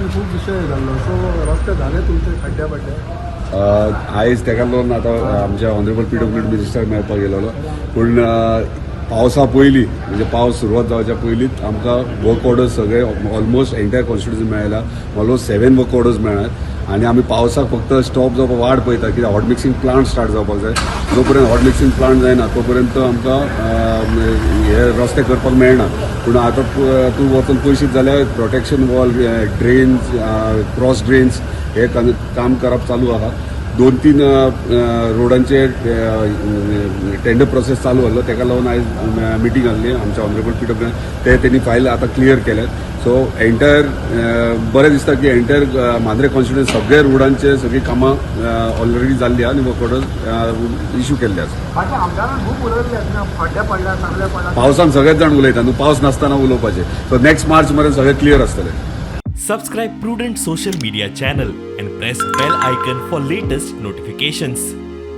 पावसान खूब विशय जाल्लो, सो रस्ते झाले तुमचे खड्ड्या पडले? आयज तेका लागून आतां आमच्या ऑनरेबल पीडब्ल्यूडी मिनिस्टर मेळपाक गेलेलो, पूण पावसा पयलीं, म्हणजे पावस सुरवात जावच्या पयलींच आमकां वर्क ऑर्डर्स सगळे ऑलमोस्ट एंटायर कॉन्स्टिट्युन्सी मेळ्ळ्या. ऑलमोस्ट सेवन वर्क ऑर्डर्स मेळ्ळ्यात आनी आमी पावसाक फक्त स्टॉप जावपाक वाट पळयता, कित्याक हॉट मिक्सिंग प्लांट स्टार्ट जावपाक जाय. जो पर्यंत हॉट मिक्सिंग प्लांट जायना तो पर्यंत आमकां हे रस्ते करपाक मेळना. पूण आतां तूं वचून पळयशीत जाल्यार protection wall, drains, cross drains हे काम करप चालू आहा. दोन तीन रोडांचे टेंडर प्रोसेस चालू आहलो, तेका लागून आयज मिटींग आहली आमच्या ऑनरेबल पीडब्ल्यू, ते तेणी फायल आतां क्लियर केल्यात. सो एंटायर बरें दिसता की एंटायर मांद्रे कॉन्स्टिट्युन्सी सगळे रोडांचे सगळीं कामां ऑलरेडी जाल्ली आहा आनी वर्क ऑर्डर्स इशू केल्ले आसा. बाकी आमदारान खूब उलयल्ले, खड्डे पडल्या, सगळे पडल्या. पावसान सगळेच जाण उलयता न्हू, पावस नासतना उलोवपाचें. सो नेक्स्ट मार्च मेरेन सगळें क्लियर आसतलें. Subscribe Prudent Social Media channel and press bell icon for latest notifications.